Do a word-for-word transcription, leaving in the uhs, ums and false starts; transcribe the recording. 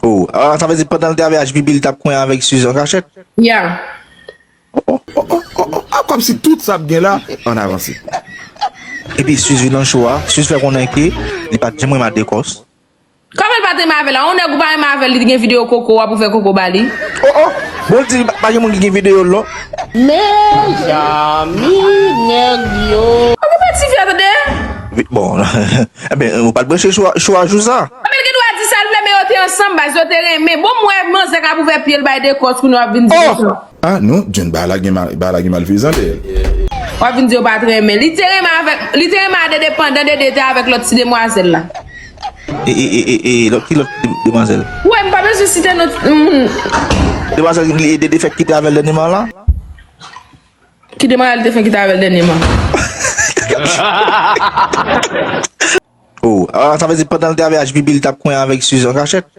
Oh, ah, sa vle di pandan l te avè H B B, li t ap konyen avèk Suze an kachèt? Yeah. Oh, oh, oh, oh, oh, ah, kòmsi tout sa ap gen la, ann avanse. Epi Suze vin nan show a, Suze fè konnen ke li pa t janm renmen Dekòs. Kòman l pa t renmen avè l la? Yon nèg ou pa renmen avè l, li te gen videyo koko w ap ouvè koko ba li. Oh, oh! Bon, l di pa, pa gen moun ki gen videyo l non. Mezanmi, nèg yo. Okipe ti fi a, tande. Bon, enben, ou pa t branche show a jou sa. Enben, l gen dwa di sa l vle, men yo te ansanm, baz, yo te renmen. Bon, m wè manzè k ap ouvè pye l bay Dekòs, kounye a w ap vin di sa. Ah non, John, bagay la gen mal, bagay la gen malfezan dèyè l. W ap vin di yo pa t renmen. Li te renmen avèk, li te renmen a Dede pandan Dede te avèk lòt ti demwazèl la. E, e, e, e, e, lòt, ki lòt de- demwazèl? Wè, m pa bezwen site non moun. Demwazèl li, Dede fèk kite avè l dènyèman la? Ki demwazèl te fè kite avè l dènyèman? Oh, ah, sa vle di pandan l te avè H B B, li t ap konyen avèk Suze an kachèt?